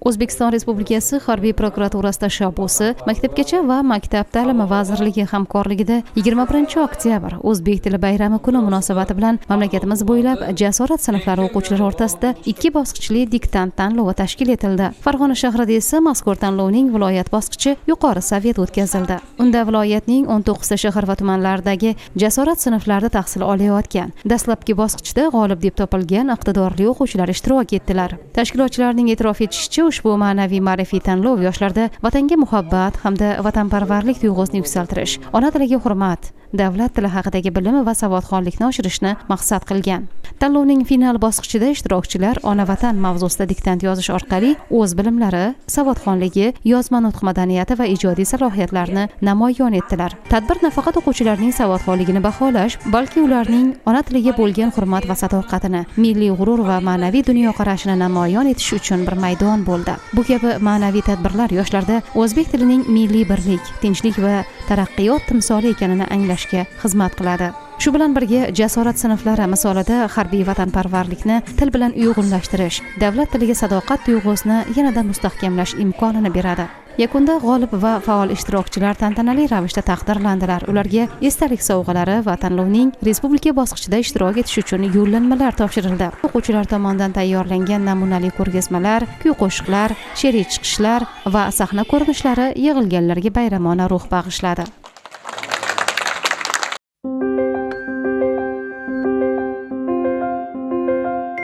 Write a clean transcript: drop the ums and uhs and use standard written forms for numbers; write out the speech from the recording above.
O'zbekiston Respublikasi Harbiy prokuraturasi tashabbusi, Maktabgacha va maktab ta'limi vazirligi hamkorligida 21 oktyabr, O'zbek tili bayrami kuni munosabati bilan mamlakatimiz bo'ylab Jasorat sinflari o'quvchilari o'rtasida ikki bosqichli diktant tanlovi tashkil etildi. Farg'ona shahrida esa mazkur tanlovning viloyat bosqichi yuqori saviyada o'tkazildi. Unda viloyatning 19 ta shahar va tumanlaridagi Jasorat sinflarida tahsil olayotgan, dastlabki bosqichda g'olib deb topilgan iqtidorli o'quvchilar ishtirok etdilar. Tashkilotchilarning e'tirof etishicha, ushbu ma'naviy ma'rifiy tanlov yoshlarda vatanga muhabbat hamda vatanparvarlik tuyg'usini yuksaltirish, ona tiliga hurmat, davlat tili haqidagi bilim va savodxonlikni oshirishni maqsad qilgan. Tanlovning final bosqichida ishtirokchilar ona vatan mavzusida diktant yozish orqali o'z bilimlari, savodxonligi, yozma nutq madaniyati va ijodiy salohiyatlarini namoyon etdilar. Tadbir nafaqat o'quvchilarning savodxonligini baholash, balki ularning ona tiliga bo'lgan hurmat va sadoqatini, milliy g'urur va ma'naviy dunyoqarashini namoyon etish uchun bir maydon bo'ldi. Bu kabi ma'naviy tadbirlar yoshlarda o'zbek tilining milliy birlik, tinchlik va taraqqiyot timsoli ekanini anglashga xizmat qiladi. Shu bilan birga, Jasorat sinflari misolida harbiy vatanparvarlikni til bilan uyg'unlashtirish, davlat tiliga sadoqat tuyg'usini yanada mustahkamlash imkonini beradi. Yakunda g'olib va faol ishtirokchilar tantanali ravishda taqdirlandilar. Ularga esdalik sovg'alari va tanlovning respublika bosqichida ishtirok etish uchun yo'llanmalar topshirildi. O'quvchilar tomonidan tayyorlangan namunali ko'rgazmalar, kuy qo'shiqlar, she'riy chiqishlar va sahna ko'rinishlari yig'ilganlarga bayramona ruh bag'ishladi.